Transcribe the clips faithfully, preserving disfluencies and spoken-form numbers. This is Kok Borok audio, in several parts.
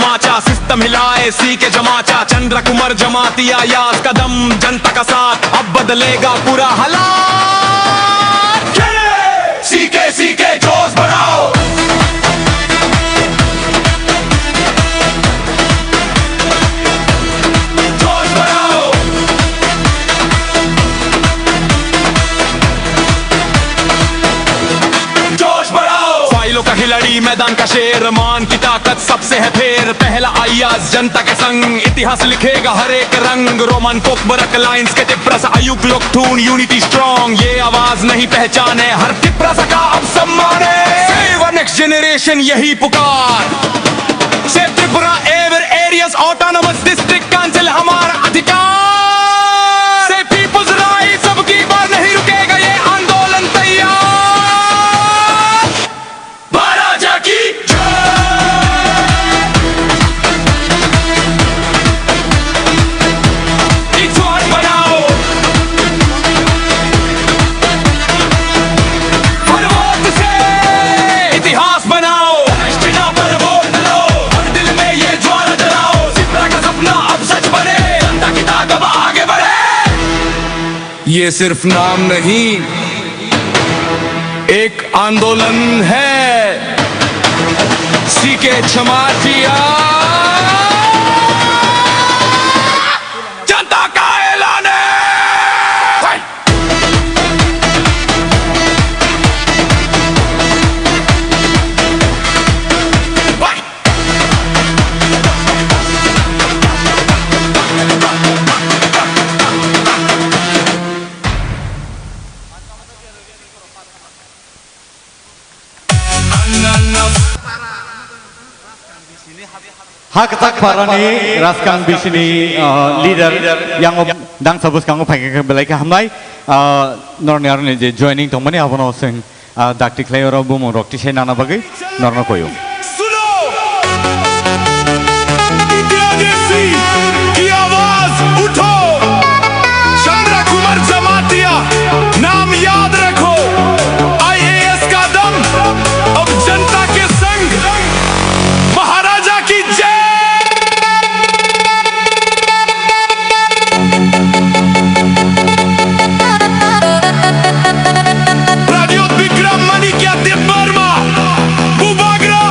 जमाचा, सिस्टम हिलाए सीके जमाचा, चंद्र कुमार जमातिया यास कदम, जनता का साथ, अब बदलेगा पूरा हालात। सीके सीके जोश बढ़ाओ, जोश बढ़ाओ। जोश बढ़ाओ। फाइलों का खिलाड़ी, मैदान का शेर, मान की ताकत सबसे है फेर। पहला अयाज जनता के संग, इतिहास लिखेगा हर एक रंग। रोमन कोकबरक लाइंस के तिप्रा सा अयुक लोकथून, यूनिटी स्ट्रॉन्ग, ये आवाज नहीं पहचान है, हर तिप्रा सा का अब सम्मान है। सेवा नेक्स्ट जनरेशन यही पुकार। Save Tripura ever areas autonomous district council हमारा अधिकार। से पीपल्स राइट सबकी बार नहीं रुकेगा ये आंदोलन तैयार। महाराजा की जय। इतिहास बनाओ। हर वक्त से इतिहास बनाओ। राष्ट्र पर वोट डालो। हर दिल में ये ज्वाला जलाओ। सिपरा का सपना अब सच बने। जनता की ताकत आगे बढ़े। ये सिर्फ नाम नहीं, एक आंदोलन है। सीके जमातिया, जनता का ऐलान है। Hakchak parani raskang bisini, ah, leader yang dang sabus kango phai khe belai khe hamnai, ah, norni aroni je joining tongmani abono seng. Ah, dakti khlai oro bumung rok tisai nana bagwi norno koyo. सुनो! इंदिरा देवी की आवाज उठो! चंद्र कुमार जमातिया नाम याद रखो। आईएएस का दम, अब जनता के संग। महाराजा की जय। प्रद्योत विक्रम माणिक्य देववर्मा, बुबाग्रा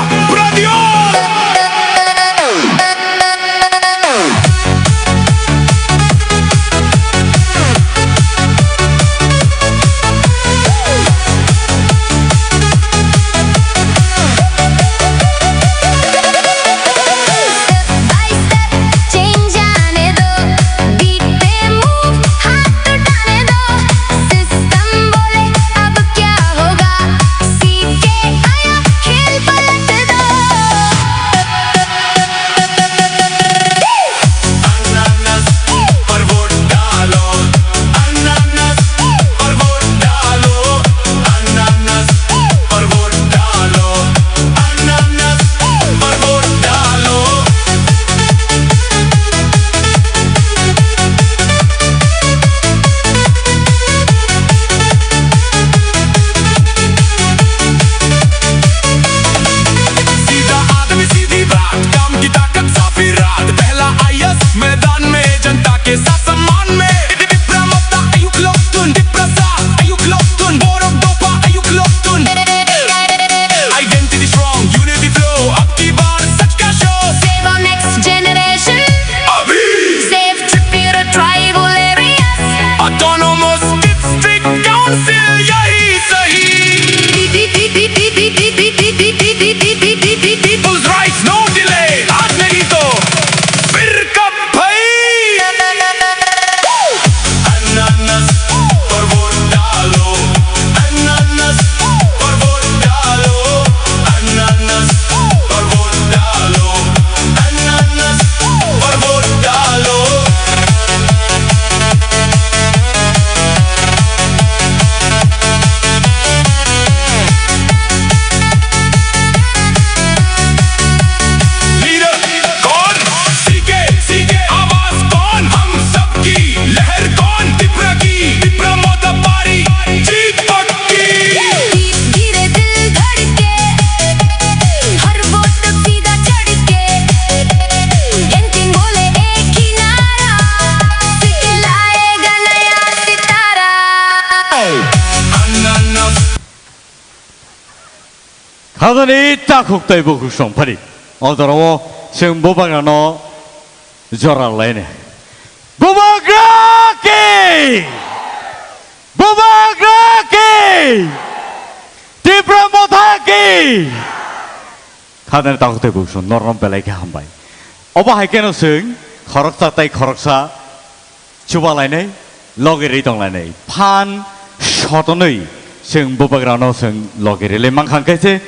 Khajani takhuk tei bukhuk song phari. O jorao chwng bubagrano jora laini. Bubagra ki! Bubagra ki! Tipra Motha ki! Khajani takhuk tei bukhuk song norno belai khe hambai. Obo hai kheno chwng khoroksa tei khoroksa chuba lainai, logi ri tong lainai. Phan sotonwi chwng bubagrano chwng logi ri lai mankha, hwnkhe se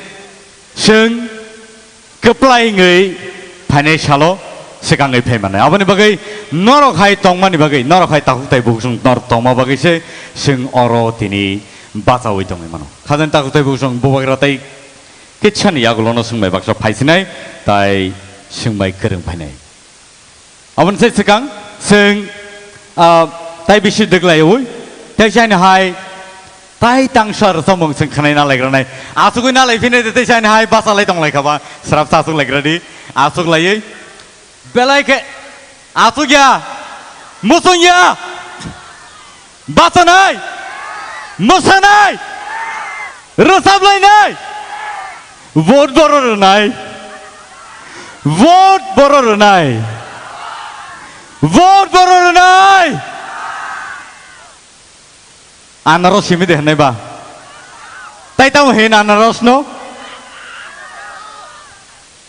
chwng kwplai wngwi phainai salo swkangwi phai mannai. Aboni bagwi norok hai tongmani bagwi, norok hai takhuk tei bukhuk song norok tongma bagwi se chwng oro tini bachaui tongwi mano. Khajani takhuk tei bukhuk song bubagra tei kitsani yagulono chwng bai baksa phaisinai, tai chwng bai kwrwng phainai. Aboni se swkang chwng, ah, tai bisi dwklaiwi, tei chini hai tai tangsa rwchapmung chwng khwnai nalaigranai. Asugwi nalaiphini de tei chini hai bachalai tonglaikha ba, srapsa asuk laigradi, asuk laiwi. Belai khe asuk ya, musung ya, bachanai, mwsanai, rwchaplainai, vote boro rwnai, vote boro rwnai, vote boro rwnai. Anaros simi de hwnwi ba? Tai tamo hin anaros no?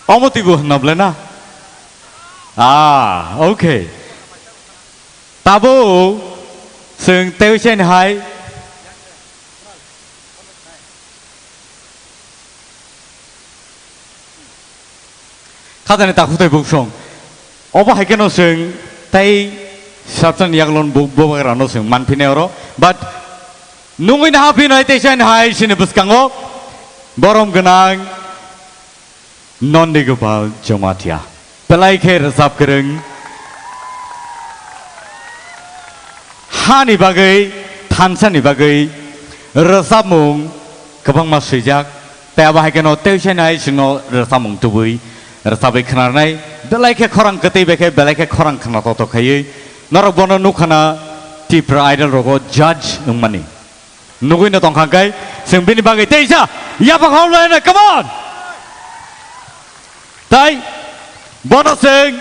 Omo twibo hwnna bwle na? Ah, okay. Tabo chwng tei chini hai. Khajani takhuk tei bukhuk song. Obo hai kheno chwng tei srapsani yaglon bu-, bubagrano chwng manphinai oro. But nungwi naha phinai tei chini hai chini bwskango borom gwnang Nondi Gopal Jamatia. Belai khe rwchap kwrwng. Hani bagwi, thansani bagwi rwchapmung kwbangma swijak. Tei abo hai kheno tei chini hai chwngno rwchapmung tubui rwchapwi khwnarnai. Belai khe khorang kwtwi bai khe, belai khe khorang khna totok khaiwi. Norok bono nukha na Tipra Idol rogo judge wngmani. Nugwi no tongkha khe, chwng bini bagwi teisa yapha khom lai na, come on! Tai bono chwng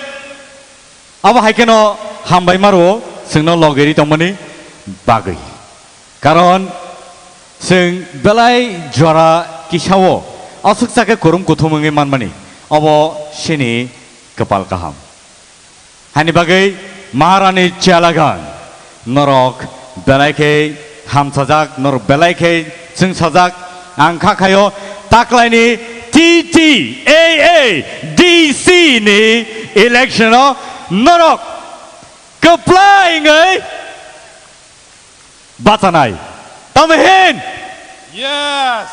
abo hai kheno hambai maro chwngno logeri tongmani bagwi. Karon chwng belai jora kisao aswk chakhe kurum kuthum wngwi manmani, obo chini kwpal kaham. Hani bagwi Maharani Chelagan, norok belai khe hamsajak, norok belai khe chwngsajak. Ang kha khaio taklaini T T A A D C ni election o norok kwplai wngwi bachanai. Tamo hin? Yes!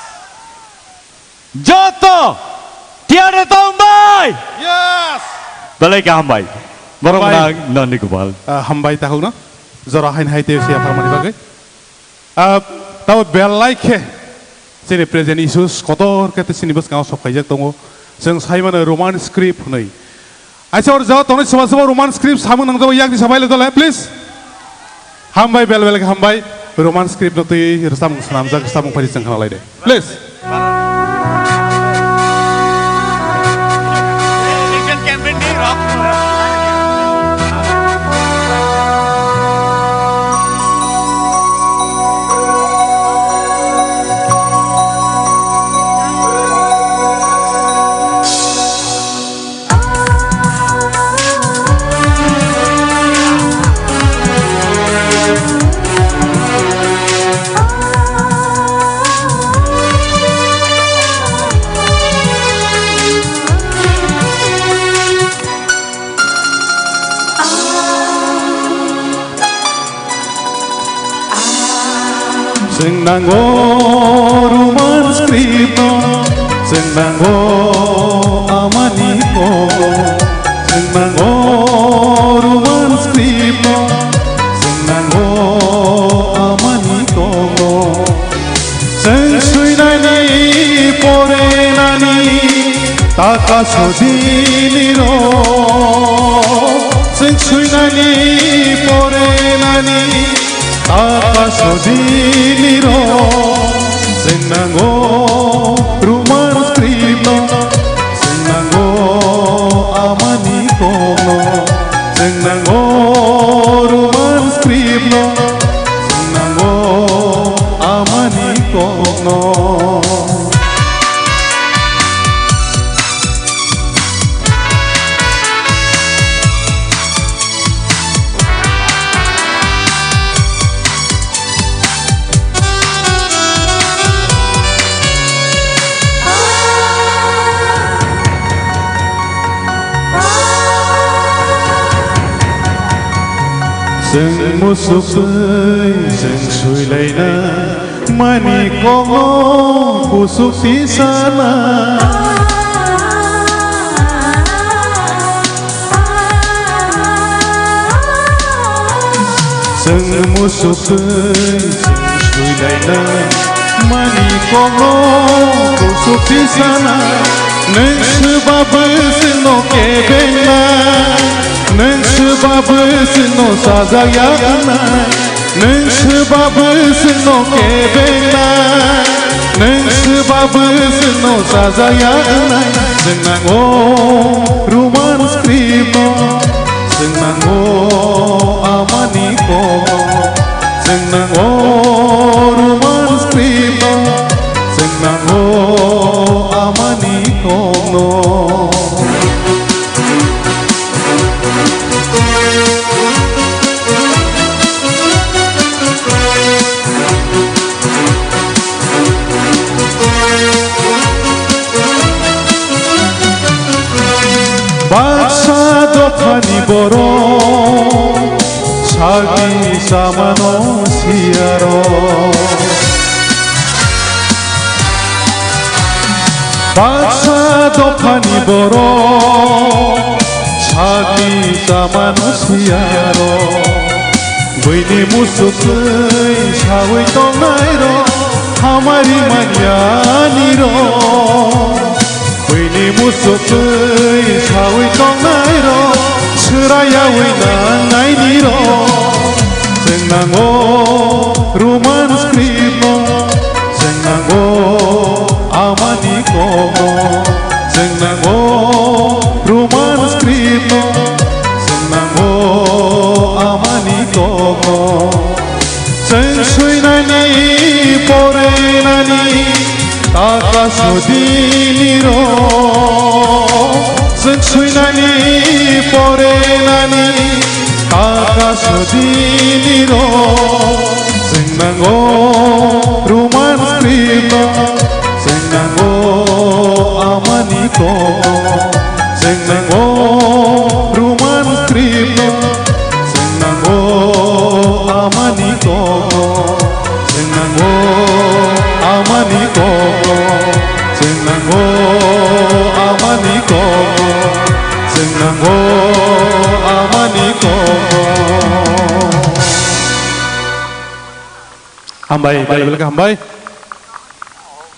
Joto tiyar tong bai. Yes. Belai khe hambai. Borok Hambai. Nang Nandi Gopal. Ah, hambai takhukno. Jora hain hai tei siya pharmani bagwi. Ah, tabo belai khe chini present issues kotor khe tei chini bwskango sok khaijak tongo. Chwng sai mano Roman script hwnwi. Aisa or jao tongnai soba soba Roman script samung nang jao yak di sabai le dole, please. Hambai bel bel khe hambai. Roman script no twi rwchapmung swnamjak rwchapmung phai chwng khna lai de. Please. Chwng nango Roman script no, chwng nango amani komo. Chwng nango Roman script no, chwng nango amani komo. Chwng swinani porenani taka sodini ro. Chwng swinani porenani taka sodini ro. Chwng nango Roman script. kokno, chwng nango Roman script no, chwng nango amani kokno. Chwng musuk twi chwng swilaina mani kokno kusuk tisana. Chwng musuk twi chwng swilaina mani kokno kusuk tisana. Nwng swba bwswkno kebengna, nwng swba bwswkno sajak yakna. Nwng swba bwswkno kebengna, nwng swba bwswkno sajak yakna. Chwng nango Roman script no, chwng nango amani kokno. Chwng nango Roman script no, chwng nango amani kokno. Baksa dophani borok sagni chamano siyaro. Baksa dophani borok sagni chamano siyaro. Buini musuk twi sawi tongnai rok, hamari manya ni rok. Buini musuk twi sawi tongnai rok, swrayawi nangnai ni rok. Chwng nango Roman script no, chwng nango amani kokno. Chwng nango Roman script no, chwng nango amani kokno. Chwng swinani, porinani, taka sodini rok. Chwng swinani, porinani, taka sodini rok. Chwng nango Roman script no, chwng nango amani kokno. Chwng nango Roman script no, chwng nango amani kokno. Chwng nango amani kokno. Chwng nango amani kokno. Chwng nango amani kokno. Hambai, bel bel hambai.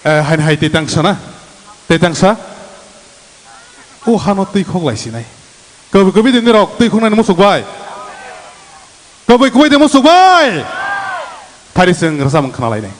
Eh, hain hai tei tangsa na? Tei tangsa? O hano twi khok lai sinai. Kwbwi kwbwi de nirok twi khoknani musuk bai. Kwbwi kwbwi de musuk bai. Thari chwng rwchapmung khna lainai.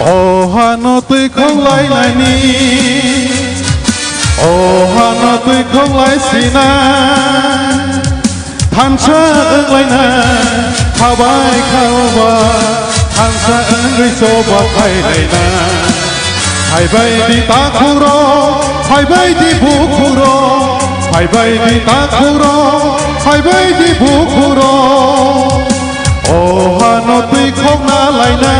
O hano twi khok lainani, o hano twi khok lai sina. Thansa wnglaina, khabai khaoba, thansa wngwi choba phailaina. Phaibai di takhukrok, phaibai di bukhukrok, phaibai di takhukrok, phaibai di bukhukrok. O hano twi khokna laina.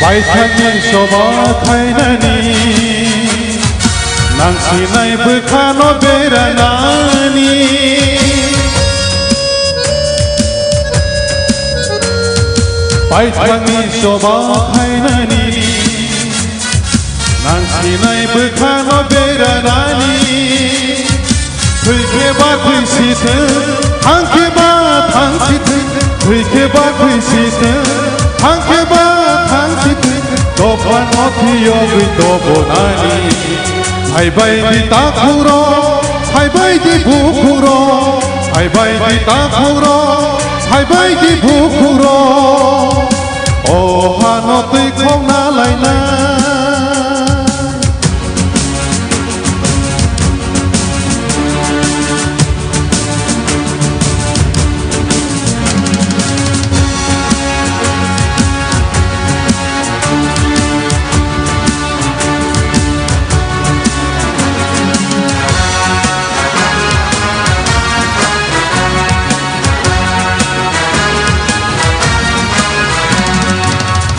Paithakni soba khainani, nangsinai bwkhano beranani. Paithakni soba khainani, nangsinai bwkhano beranani. Thwikhe ba thwisithwng, thangkhe ba thangsithwng. Thwikhe ba thwisithwng, thangkhe ba thangsithwng. Dophano thiyogwi tobonani. Phaibai di takhukro, phaibai di bukhukro, phaibai di takhukro, phaibai di bukhukro. O hano twi khokna lainai.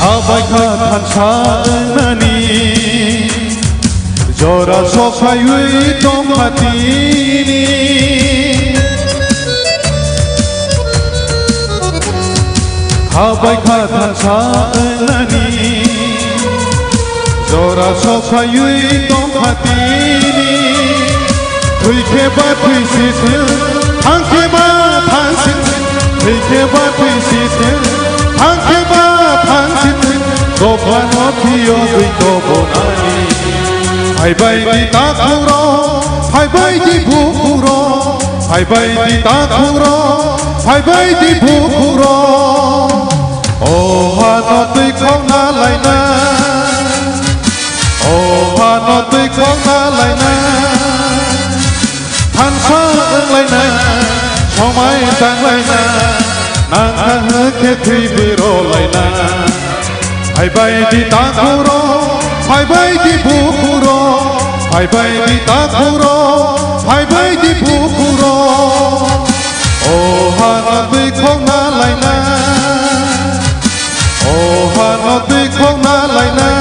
Habaikha thansa wngnani, jora sophaiwi tongkha tini. Habaikha thansa wngnani, jora sophaiwi tongkha tini. Thwikhe ba thwisithwng, thangkhe ba thangsithwng. Thwikhe ba thwisithwng, thangkhe ba thangsithwng. Dophano thiyogwi tobonani. Phaibai di takhukro, phaibai di bukhukro, phaibai di takhukro, phaibai di bukhukro. O hano twi khokna lainai. O hano twi khokna lainai. Thansa wnglainai, somai tanglainai, nangkha hwnkhe thwibo rwlainai. Phaibai di takhukro, phaibai di bukhukro, phaibai di takhukro, phaibai di bukhukro. O hano twi khokna lainai, o hano twi khokna lainai,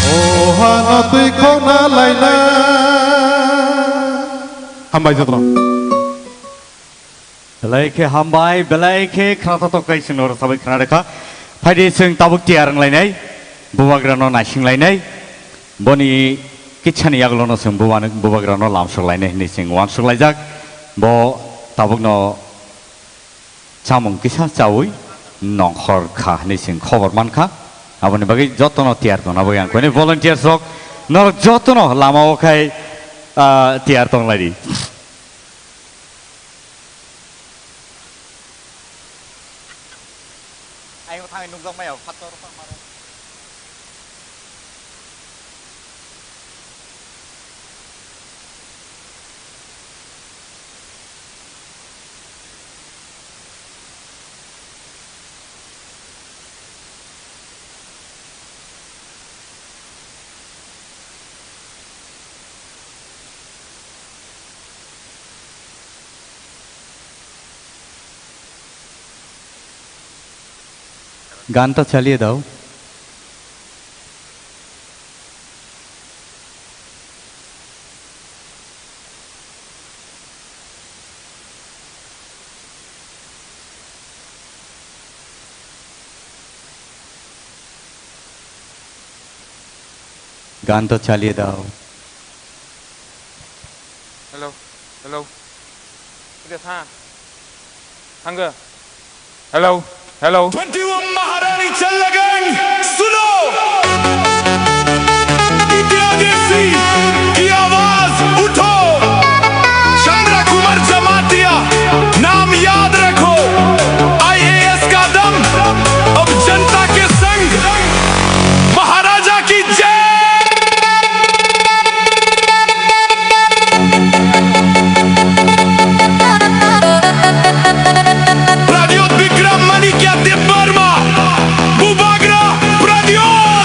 o hano twi khokna lainai. Hambai jotono. Belai khe hambai, belai khe khnathok tei chwngno rwchabwi khna rwkha. Phaidi chwng tabuk tiyar wnglainai, bubagrano naisinglainai. Boni kitsani yagulono chwng buba-, bubagrano lamsoklainai hwnwi chwng uansuklaijak. Bo tabukno chamung kisa chaui nongkhor kha hwnwi chwng khobor mankha. Aboni bagwi jotono tiyar tongna bagwi ang koinwi volunteers rok norok jotono lamao khai, ah, tiyar tonglaidi. Ayung thangwi nukjakmaya phator tongmaro. গানটা চালিয়ে দাও। গানটা চালিয়ে দাও। Hello, hello. Ude tha. Thanggo. Hello, hello. Twenty-one Maharani Challageng, suno! Itya Desi ki awaaz utho! Chandra Kumar Jamatia, naam yaad rakho, I A S ka dam, ab janata ke sang, Maharaja ki jai! Pradyot Bikram Manikya Debbarma, Bubagra Pradyot!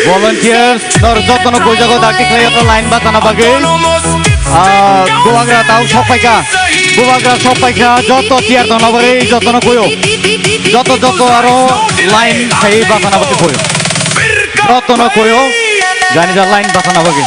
Volunteers, nor jotono buijago dakti khlai joto line bachana bagwi. Ah, bubagra tau sok paikha. Bubagra sok paikha, joto tiyar tongna bagwi jotono koyo. Joto, joto aro line khai bachana bagwi koyo. Jotono koyo, jani ja line bachana bagwi.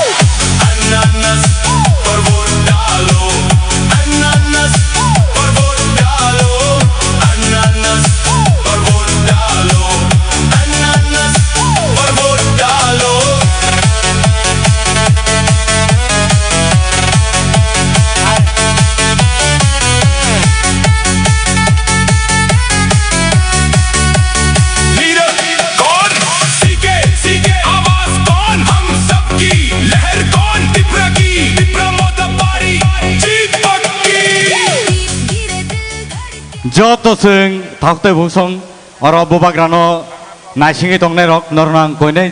Joto chwng thok tei buksong oro bubagrano naisingwi tongnairok norno ang koinai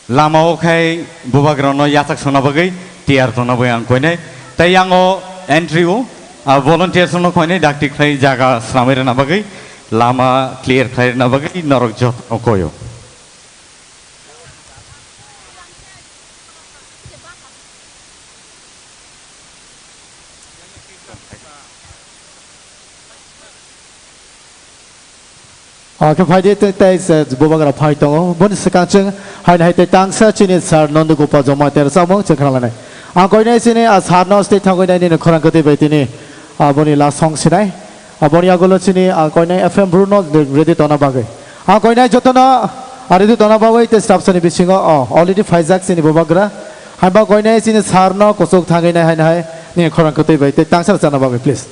lama-o khai bubagrano yachak sona bagwi tiyar tongna bagwi ang koinai. Tei yango entry-o, ah, volunteers-rokno koinai dakti khlai jaga swnamwi rwna bagwi, lama clear khlai rwna bagwi norok jotono koyo. Oke, phaidi tei, tei, se bubagra phai tongo. Boni swkang chwng haino hai tei tangsa chini sir Nondu Gopal Jamatia rwchapmung chwng khna lainai. Ang koinai chini, ah, sir no stage thangwi nai nini khorang kwtwi bai tini, ah, boni last song sinai. Ah, boni yagulo chini, ah, koinai F M Bruno ready tongna bagwi. Ang koinai jotono, ah, ready tongna bagwi tei staff sani bisingo, oh, already phaijak chini bubagra. Haiba koinai chini sir no kuchuk thangwi nai haino hai nini khorang kwtwi bai tei tangsa rwchapna bagwi, please.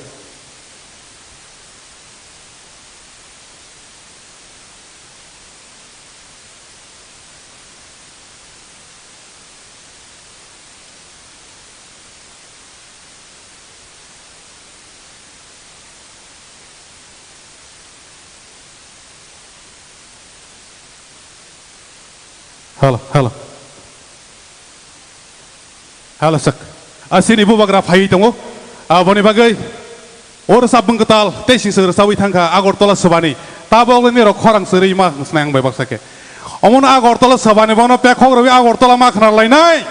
Hello, hello. Hello, sir. Ah, chini bubagra phaiwi tongo. Ah, boni bagwi o rwchapmung kwtal tei sing sing rwchapwi thangkha Agartala Sobani. Tabok le nirok khorang sirwi ma swnai ang bai baksa khe. Omono Agartala Sobani bono pekhok rwwi Agartala ma khna lainai.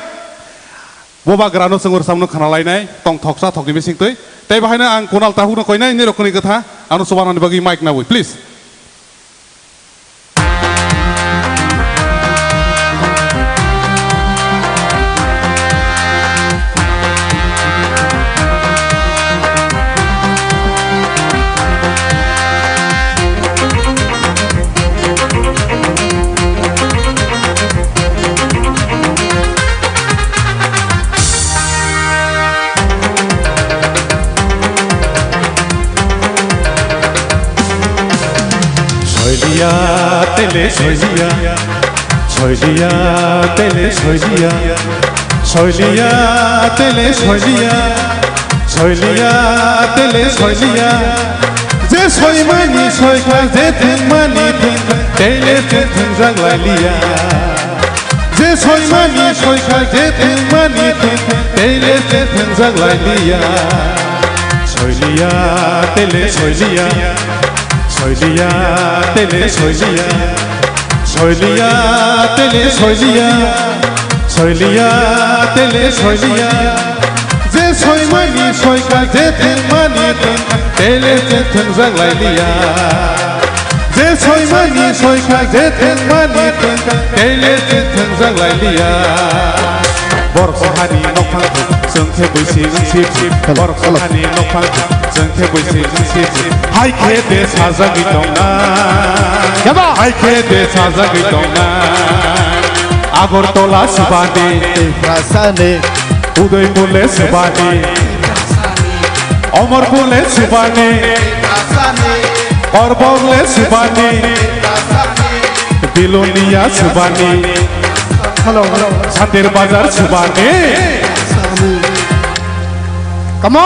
Bubagrano chwng rwchapmung khna lainai. Tong thoksa thokni bising twi. Tei bahaino ang Kunal Tahukno koinai nirok kwnwi kwtha ano chubanani bagwi mic nawi, please. Soiliya tele soiliya, soiliya tele soiliya, soiliya tele soiliya, soiliya tele soiliya. Je soimani soikha, je thwngmani thwngkha, tele je thwngjak lailiya. Je soimani soikha, je thwngmani thwngkha, tele je thwngjak lailiya. Soiliya, tele soiliya. Soiliya, tele soiliya. Soiliya, tele soiliya. Soiliya, tele soiliya. Je soimani soikha, je thwngmani thwngkha, tele je thwngjak lailiya. Je soimani soikha, je thwngmani thwngkha, tele je thwngjak lailiya. Borok sahani nokphang thwng, chwng khe buisi wng si thwng. Hello, hello. Borok sahani nokphang thwng, chwng khe buisi wng si thwng. Hai khe de sajagwi tongna. Kebo? Hai khe de sajagwi tongna. Agartala Subani. Tiprasani. Udaipur le Subani. Omorpur le Subani. Korbok le Subani. Bilonia Subani. Hello, hello. Satir Bazar Subani. Come on!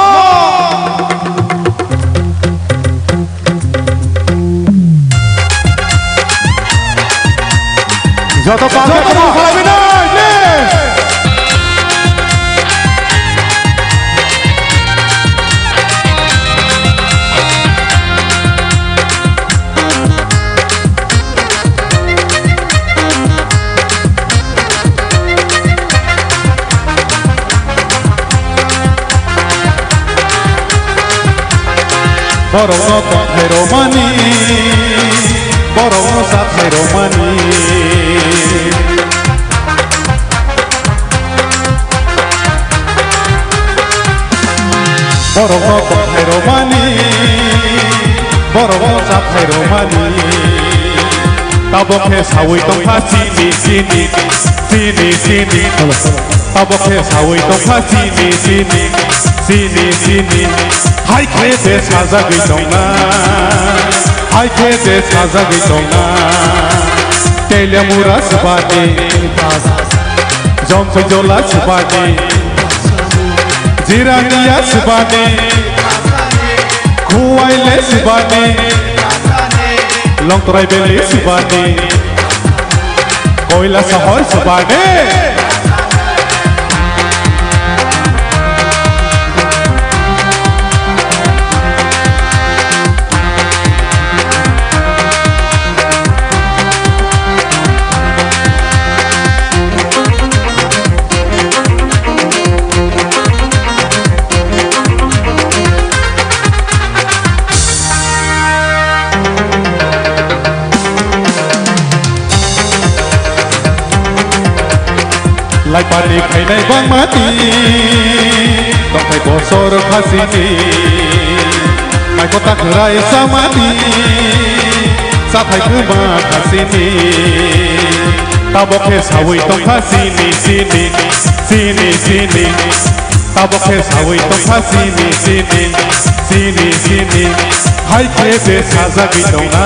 Joto pal joto pal khalai bini, please. Borokno tongthai romani, borokno chathai romani. Borokno tongthai romani, borokno chathai romani. Tabok khe sawi tongkha chini, chini, chini, chini. Tabok khe sawi tongkha chini, chini, chini, chini. Hai khe je sajagwi tongna, hai khe je sajagwi tongna. Telemura swbani, Jomsoi jola swbani, Jirania swbani, Khuwaile swbani, Longtrai Valley swbani, Koila Sohor swbani. Laipani khainai bangmati, tongthai bosor khasini. Maiko ta khwrai samati, sathai khuma khasini. Tabok khe sawi tongkha sini, sini, sini, sini. Tabok khe sawi tongkha sini, sini, sini, sini. Hai khe je sajagwi tongna,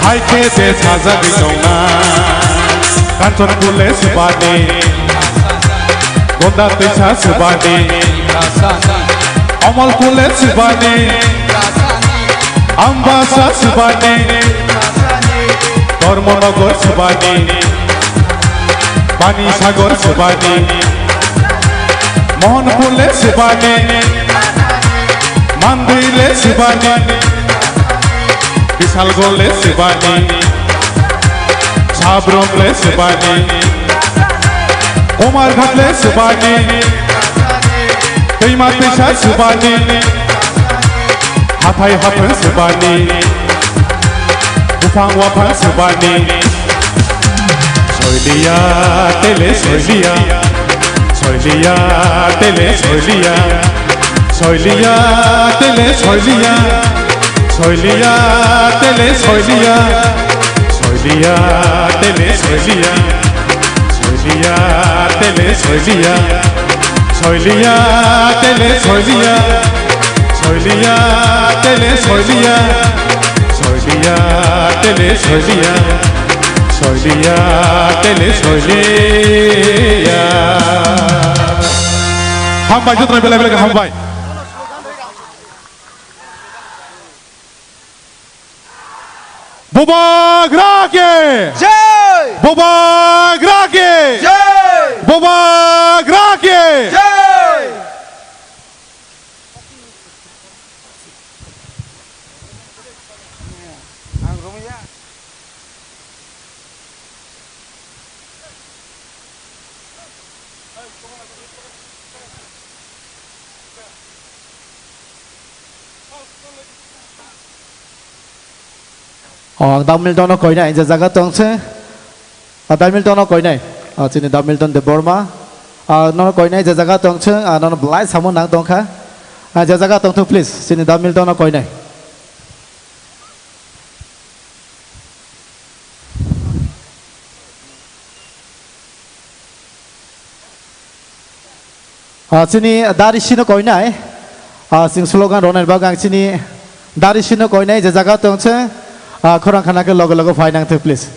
hai khe je sajagwi tongna. Kanchanpur le swbani, Gonda twisa swbani, Omolpur le swbani, Ambasa swbani, Dharmanagar swbani, Panisagar swbani, Mohanpur le swbani, Mandwi le swbani, Bisalgarh le swbani, Sabrom le swbani, Kumarghat le swbani, Twima twisa swbani, Hathai haphang swbani, buphang waphang swbani. Soiliya tele soiliya, soiliya tele soiliya, soiliya tele soiliya, soiliya tele soiliya, soiliya tele soiliya. Soiliya tele soiliya, soiliya tele soiliya, soiliya tele soiliya, soiliya tele soiliya, soiliya tele soiliya. Hambai, jotono belai belai hambai. Bubagra ke! Jai! Bubagra ke! Jai! Bubagra ke! Jai! O, ang Dao Milton no koinai, je jaga tong se. O, Dao Milton no koinai. O, chini Dao Milton Debbarma. O, nono koinai, je jaga tong se, o, nono belai samung nang tongkha. O, je jaga tong thung, please. Chini Dao Milton no koinai. Ah, chini Darisi no koinai. Ah, chwng slogan rwnai bagwi ang chini Darisi no koinai, je jaga tong se, ah, khorang khana khe loge loge phai nang thung, please.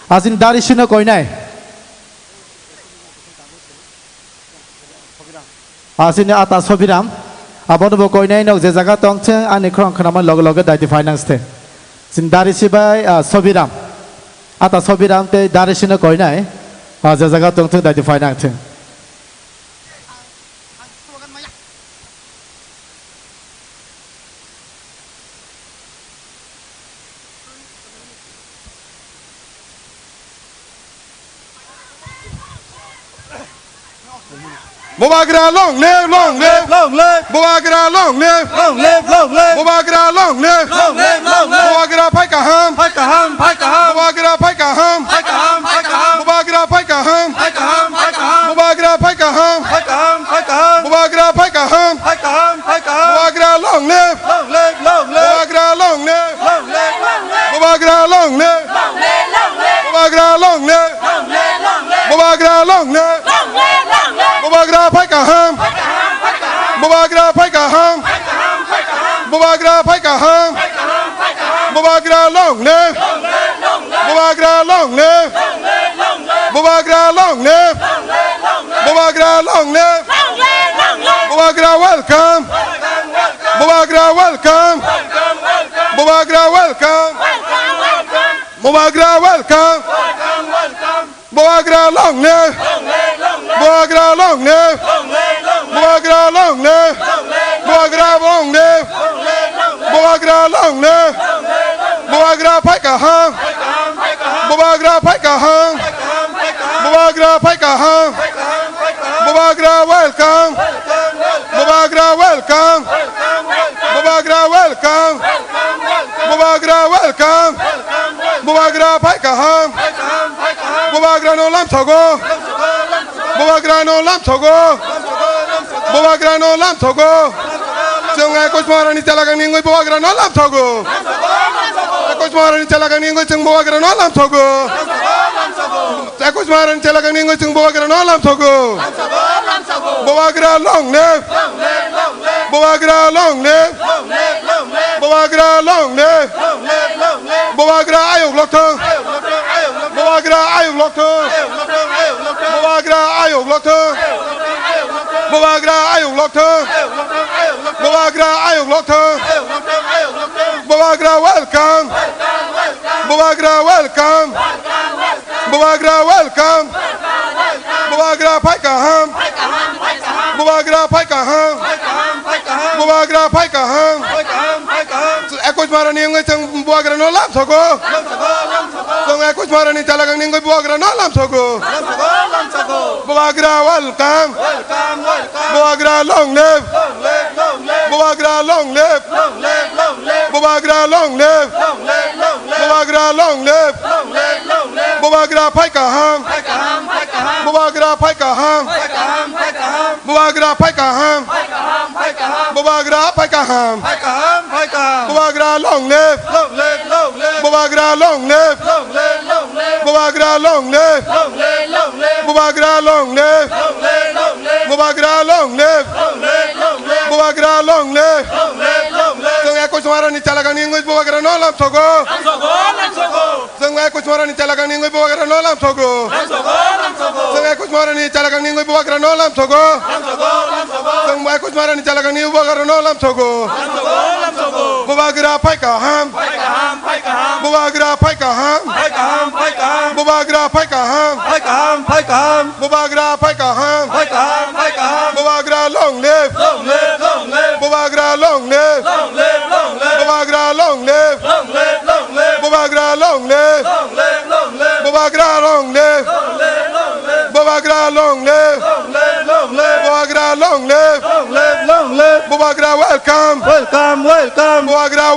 Ah, chini Darisi no koinai. Ah, chini ata Sobiram. Abono bo koinai nok je jaga tong thung, ani khorang khwnamani loge loge daiti phai nang se. Chini Darisi bai, ah, Sobiram. Ata Sobiram tei Darisi no koinai. Ah, je jaga tong thung daiti phai nang thung. Bubagra long live, long live. Long live. Bubagra long live. Long live, long live. Bubagra long live. Long live, long live. Bubagra phai kaham. Phai kaham, phai kaham. Bubagra phai kaham. Phai kaham, phai kaham. Bubagra phai kaham. Phai kaham, phai kaham. Bubagra phai kaham. Phai kaham, phai kaham. Bubagra phai kaham. Phai kaham, phai kaham. Bubagra long live. Long live, long live. Bubagra long live. Long live, long live. Bubagra long live. Long live, long live. Bubagra long live. Long live, long live. Bubagra long live. Long live, long live. Bubagra phai kaham. Phai kaham, phai kaham. Bubagra phai kaham. Phai kaham, phai kaham. Bubagra phai kaham. Phai kaham, phai kaham. Bubagra long live. Long live, long live. Bubagra long live. Long live, long live. Bubagra long live. Long live, long live. Bubagra long live. Long live, long live. Bubagra welcome. Welcome, welcome. Bubagra welcome. Welcome, welcome. Bubagra welcome. Welcome, welcome. Bubagra welcome. Welcome, welcome. Bubagra long live. Long live, long live. Bubagra long live. Long live, long live. Bubagra long live. Long live, long live. Bubagra long live. Long live, long live. Bubagra long live. Long live, long live. Bubagra phai kaham. Phai kaham, phai kaham. Bubagra phai kaham. Phai kaham, phai kaham. Bubagra phai kaham. Phai kaham, phai kaham. Bubagra welcome. Welcome, welcome. Bubagra welcome. Welcome, welcome. Bubagra welcome. Welcome, welcome. Bubagra welcome. Welcome, welcome. Bubagra phai kaham. Phai kaham, phai kaham. Bubagra no lamsogo. Lamsogo, lamsogo. Bubagra no lamsogo. Lamsogo, lamsogo. Bubagra no lamsogo. Lamsogo, lamsogo. Chwng Ekush Maharani chalagangni wngwi Bubagra no lamsogo. Lamsogo, lamsogo. Ekush Maharani chalagangni wngwi chwng Bubagra no lamsogo. Lamsogo, lamsogo. Ekush Maharani chalagangni wngwi chwng Bubagra no lamsogo. Lamsogo, lamsogo. Bubagra long live. Long live, long live. Bubagra long live. Long live, long live. Bubagra long live. Long live, long live. Bubagra ayuk lokthong. Ayuk lokthong, ayuk lokthong. Bubagra ayuk lokthong. Ayuk lokthong, ayuk lokthong. Bubagra ayuk lokthong. Ayuk lokthong, ayuk lokthong. Bubagra ayuk lokthong. Ayuk lokthong, ayuk lokthong. Bubagra ayuk lokthong. Ayuk lokthong, ayuk lokthong. Bubagra welcome. Welcome, welcome. Bubagra welcome. Welcome, welcome. Bubagra welcome. Welcome, welcome. Bubagra phai kaham. Phai kaham, phai kaham. Bubagra phai kaham. Phai kaham, phai kaham. Bubagra phai kaham. Phai kaham, phai kaham. Ekush Maharani wngwi chwng Bubagra no lamsogo. Lamsogo, lamsogo. Chwng Ekush Maharani chalagangni wngwi Bubagra no lamsogo. Lamsogo, lamsogo. Bubagra welcome. Welcome, welcome. Bubagra long live. Long live, long live. Bubagra long live. Long live, long live. Bubagra long live. Long live, long live. Bubagra long live. Long live, long live. Bubagra phai kaham. Phai kaham, phai kaham. Bubagra phai kaham. Phai kaham, phai kaham. Bubagra phai kaham. Phai kaham, phai kaham. Bubagra phai kaham. Phai kaham, phai kaham. Bubagra long live. Long live, long live. Bubagra long live. Long live, long live. Bubagra long live. Long live, long live. Bubagra long live. Long live, long live. Bubagra long live. Long live, long live. Bubagra long live. Long live, long live. Chwng Ekush Maharani chalagangni wngwi Bubagra no lamsogo. Lamsogo, lamsogo. Chwng Ekush Maharani chalagangni wngwi Bubagra no lamsogo. Lamsogo, lamsogo. Chwng Ekush Maharani chalagangni wngwi Bubagra no lamsogo. Lamsogo, lamsogo. Chwng Ekush Maharani chalagangni Bubagra no lamsogo. Lamsogo, lamsogo. Bubagra phai kaham. Phai kaham, phai kaham. Bubagra phai kaham. Phai kaham, phai kaham. Bubagra phai kaham. Phai kaham, phai kaham. Bubagra phai kaham. Phai kaham, phai kaham. Bubagra long live. Long live, long live. Bubagra long live. Long live, long live. Bubagra long live. Long live, long live. Bubagra long live. Long live, long live. Bubagra long live. Long live, long live. Bubagra long live. Long live, long live. Bubagra long live. Long live, long live. Bubagra welcome. Welcome, welcome. Bubagra